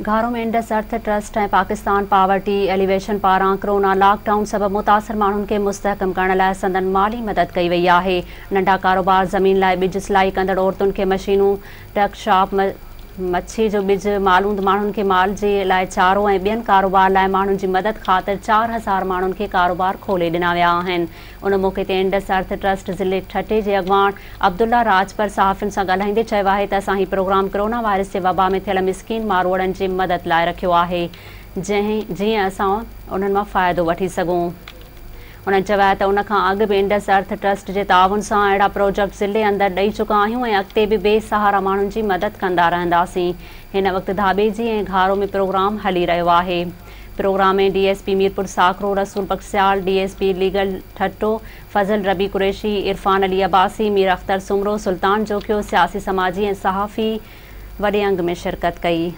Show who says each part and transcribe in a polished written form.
Speaker 1: گهارو ۾ Indus Earth Trust ۽ Pakistan poverty alleviation پاران corona lock down سبب متاثر ماڻهن کي مستحڪم ڪرڻ لاء سندن مالي مدد ڪئي وئي آهي. ننڍا ڪاروبار، زمين لاء ٻج سلائي ڪندڙ عورتن کي مشينون، ٽڪ شاپ، مڇي جو ٻج، مالوند ماڻهن کي مال جي لاء چارو ۽ ٻين ڪاروبار لاء ماڻهن جي مدد خاطر 4000 ماڻهن کي ڪاروبار کولي ڏنا ويا آهن. ان موقعي تي انڊس ارٿ ٽرسٽ ضلعي ٺٽي جي اڳواڻ عبدالله راڄپر صحافين سان ڳالهائيندي چيو آهي ته اسان هي پروگرام ڪرونا وائرس جي وبا ۾ ٿيل مسڪين ماروئڙن جي مدد لاء رکيو آهي جنهن جيئن اسان انهن مان فائدو وٺي سگهون. هنن چيو آهي ته ان کان اڳ به انڊس ارٿ ٽرسٽ جي تعاون سان اهڙا پروجيڪٽ ضلعي اندر ڏئي چڪا آهيون ۽ اڳتي به بي سهارا ماڻهن جي مدد ڪندا رهنداسين. هن وقت ڌاٻيجي ۽ گهارو ۾ پروگرام هلي رهيو آهي. Programme ۾ D S P Mirpur Sakhro Rasool Bakhsh Sial, D S P legal Thatta Fazal Rabi Qureshi, Irfan Ali Abbasi, Mir Akhtar Soomro, Sultan Jokhio, سياسي سماجي ۽ صحافي وڏي انگ ۾ شرڪت ڪئي.